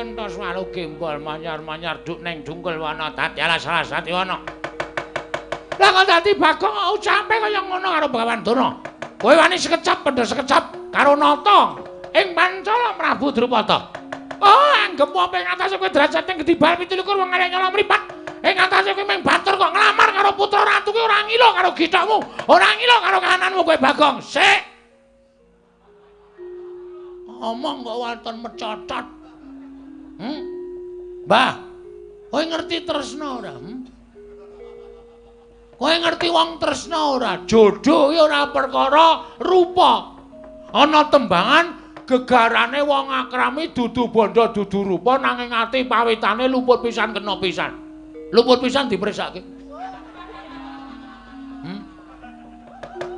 Kenthos walu gembol manyar-manyar duk neng dungkul wana dadi alas alas wana. Lah kok dadi Bagong ucape kaya ngono karo Begawan Durna. Kowe wani sekecap pendha sekecap karo nata ing Pancala Prabu Drupada. Oh, anggep apa ing atase kowe derajate gedhi bal 27 wong elek nyolong mripat. Ing atase kowe mung batur kok nglamar karo putra ratu kuwi ora ngilo karo githokmu, ora ngilo karo kahananmu kowe Bagong. Sik. Omong kok waton mecocot. Mbah, kowe ngerti tresna ora? Kowe ngerti wong tresna ora? Jodoh kuwi ora perkara rupa. Ana tembangan gegarane wong akrami dudu bondo dudu rupa nanging ati pawitane luput pisan kena pisan. Luput pisan dipresake.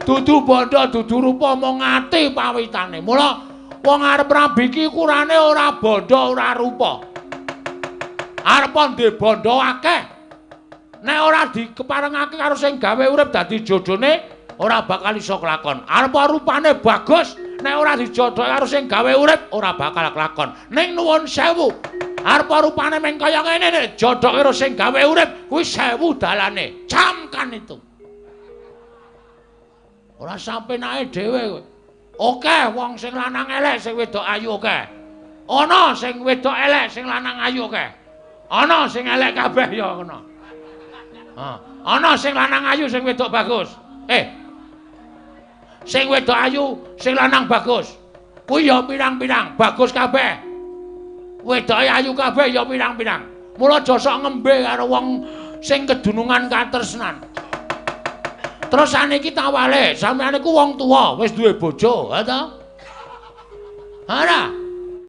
Dudu bondo dudu rupa mung ati pawitane. Mula wong arep rabi iki ukurane ora bondo ora rupa. Arep ndek bondo akeh. Nek ora dikeparengake karo sing gawe urip dadi jodhone ora bakal iso kelakon. Arep rupane bagus, nek ora dijodhoke karo sing gawe urip ora bakal kelakon. Ning nuwun sewu, arep rupane meng kaya ngene nek jodhoke karo sing gawe urip kuwi sewu dalane. Camkan itu. Ora sampenake dhewe kowe. Oke, wong sing lanang elek sing wedok ayu oke. Ana sing wedok elek sing lanang ayu oke. Ana sing elek kabeh ya ngono. Ana sing lanang ayu sing wedok bagus. Sing wedok ayu sing lanang bagus. Kuwi ya pirang-pirang, bagus kabeh. Wedoke ayu kabeh ya pirang-pirang. Mula aja sok ngembe karo wong sing kedunungan katresnan. Terus saniki tawale, sampeyan iku wong tuwa, wis duwe bojo, ha ta? Ora.